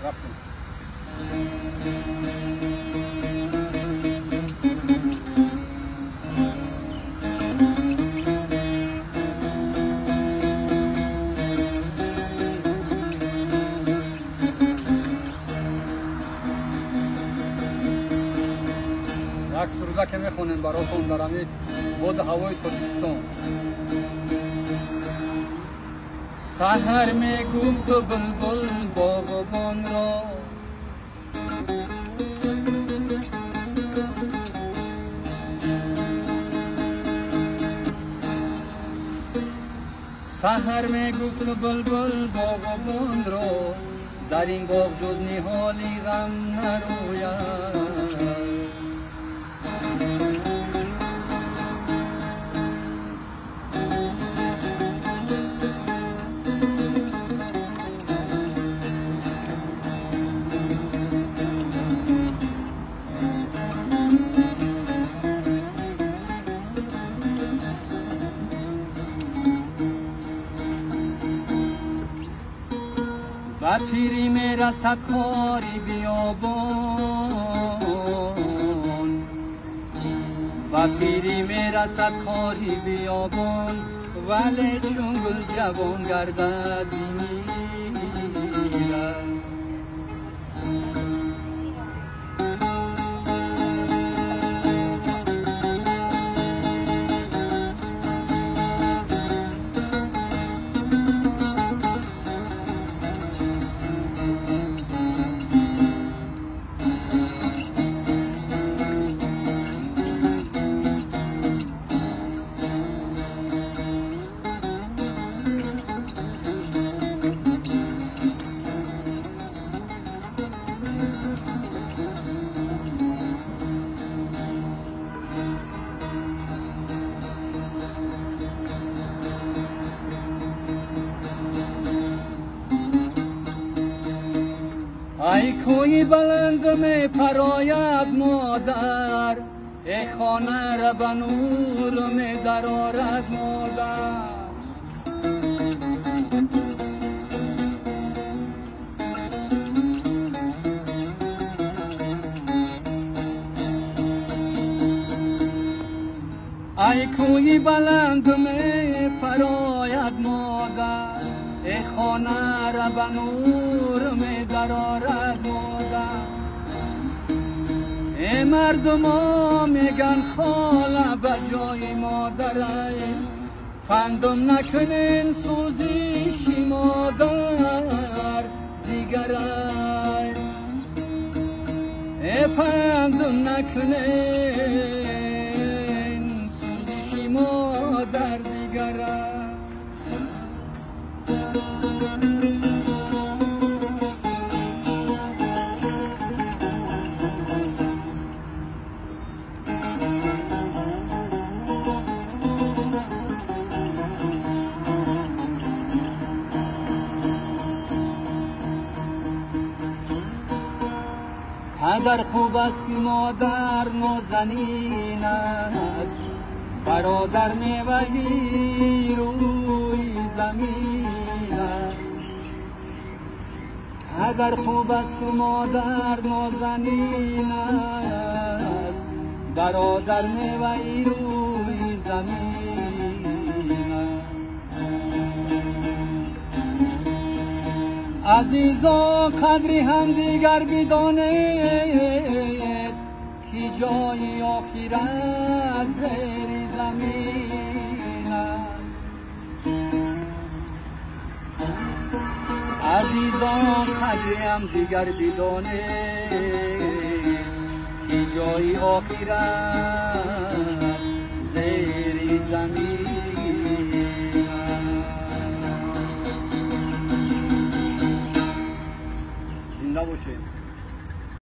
Рафтем. Як суруда ки мехонем баротон дар ҳамин боду ҳавои Тоҷикистон. Саҳар мегуфту булбул боғбонро, саҳар мегуфту булбул боғбонро, дар ин боғ ҷуз ниҳоли ғам нарӯяд. Ба пирӣ мерасад хори биёбон, ба пирӣ мерасад хори биёбон, вале чун гул ҷавон гардад бимирад. Ай кӯи баланд мепарояд модар, эй хона ра ба нур медарорад модар. Ай кӯи баланд мепарояд модар, эй хона ра ба нур медарорад модар. Эй мардумо меган хола ба ҷои модарай, фандум накунен сӯзиши модар дигарай. Эй фандум накунен сӯзиши модар дигарай. Падар хуб аст ки модар нозанин аст, бародар меваи рӯи замин аст. Падар хуб аст ки модар нозанин аст, бародар меваи рӯи замин аст. Азизон қадри ҳамдигар бидонед, ки ҷои охират зери замин аст. Азизон қадри ҳамдигар бидонед, ки ҷои охират